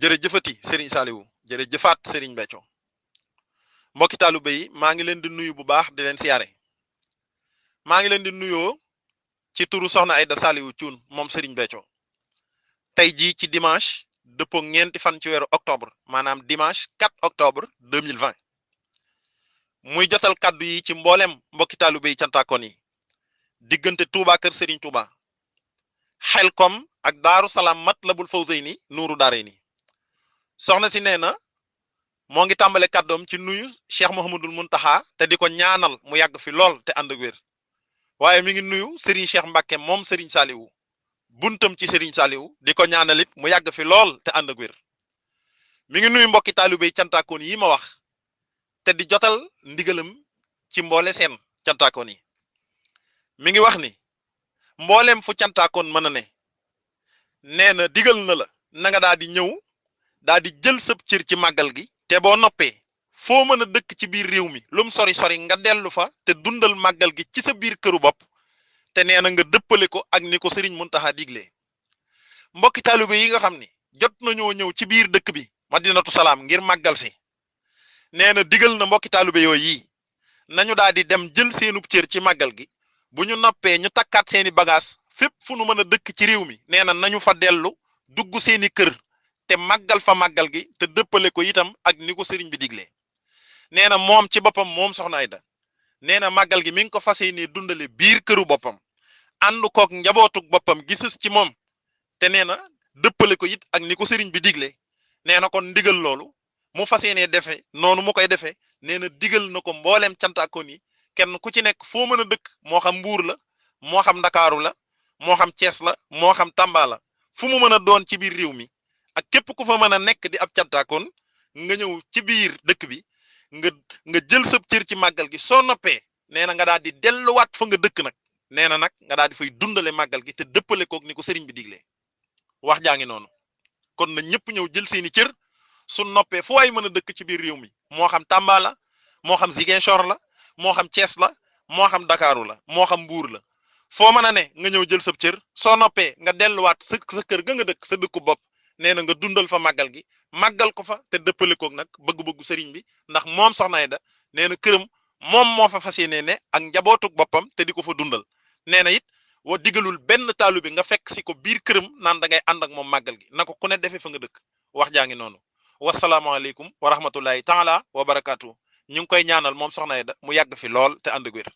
jërëjëfati Serigne Saliou jërëjëfaat Serigne Béthio mbokki taalibe yi maa ngi leen di nuyu bu baax di leen siyaare maa ngi leen di nuyoo ci turu soxna Aïda Saliou Thioune moom Serigne Béthio tey jii ci dimanche dëppoo ñeenti fan ci weeru octobre maanaam dimanche 4 octobre 2020 muy jotal kaddu yi ci mboolem mbokki taalibe yi cantakoon yi diggante Touba kër Serigne Touba Xelkom ak Daaru Salaam Matlabul Fawzayni Nuuru Daarayni soxna si nee na moo ngi tàmbale kàddoom ci nuyu Cheikh Mouhamadul Muntaxa te di ko ñaanal mu yàgg fi lool te ànd ak wér waaye mi ngi nuyu Serigne Cheikh Mbacke moom Serigne Saliou buntam ci Serigne Saliou di ko ñaanalit mu yàgg fi lool te ànd ak wér mi ngi nuyu mbokki taalibe yi cantaakoon yi ma wax te di jotal ndigalam ci mboole seen cantaakoon yi mi ngi wax ni mboolem fu cantaakoon mën a ne nee na digal na la na nga daal di ñëw daal di jël sëb cër ci màggal gi te boo noppee foo mën a dëkk ci biir réew mi lum sori sori nga dellu fa te dundal màggal gi ci sa biir këru bopp te nee na nga dëppale ko ak ni ko Serigne Mountakha diglee mbokki taalibe yi nga xam ni jot nañoo ñëw ci biir dëkk bi Madinatu Salaam ngir màggal si nee na digal na mbokki taalibe yooyu yi nañu daal di dem jël seenub cër ci màggal gi bu ñu noppee ñu takkaat seeni bagage fépp fu nu mën a dëkk ci réew mi nee na nañu fa dellu dugg seeni kër te màggal fa màggal gi te dëppale ko itam ak ni ko sëriñ bi diglee nee na moom ci boppam moom soxna Aïda nee na màggal gi mi ngi ko fas yéenee dundale biir këru boppam ànd kook njabootug boppam gisus ci moom te nee na dëppale ko it ak ni ko sëriñ bi diglee nee na kon ndigal loolu mu fas yéenee defe noonu mu koy defee nee na digal na ko mbooleem cantaakoon yi kenn ku ci nekk foo mën a dëkk moo xam Mbuur la moo xam Ndakaaru la moo xam Cees la moo xam Tamba la fu mu mën a doon ci biir réew mi ak képp ku fa mën a nekk di ab cantaakoon nga ñëw ci biir dëkk bi nga jël sab cër ci màggal gi soo noppee nee na nga daal di delluwaat fa nga dëkk nag nee na nag nga daal di fay dundale màggal gi te dëppale kook ni ko sëriñ bi diglee wax jaa ngi noonu kon na ñëpp ñëw jël seeni cër su noppee fu waay mën a dëkk ci biir réew mi moo xam Tamba la moo xam Ziguinchor la moo xam Cees la moo xam Dakaaru la moo xam Mbuur la foo mën a ne nga ñëw jël sab cër soo noppee nga delluwaat sa kër ga nga dëkk sa dëkku bopp nee na nga dundal fa màggal gi màggal ko fa te dëppale koog nag bëgg-bëggu sëriñ bi ndax moom soxna Aïda nee na këram moom moo fa fas yéene ne ak njabootug boppam te di ko fa dundal nee na it wa digalul benn taalu bi nga fekk si ko biir këram naan da ngay ànd ak moom màggal gi na ko ku ne defee fa nga dëkk wax jaa ngi noonu wasalaamaaleykum wa rahmatullahi taala wa barakaatu ñu ngi koy ñaanal moom soxna Aïda mu yàgg fi lool te ànd ak wér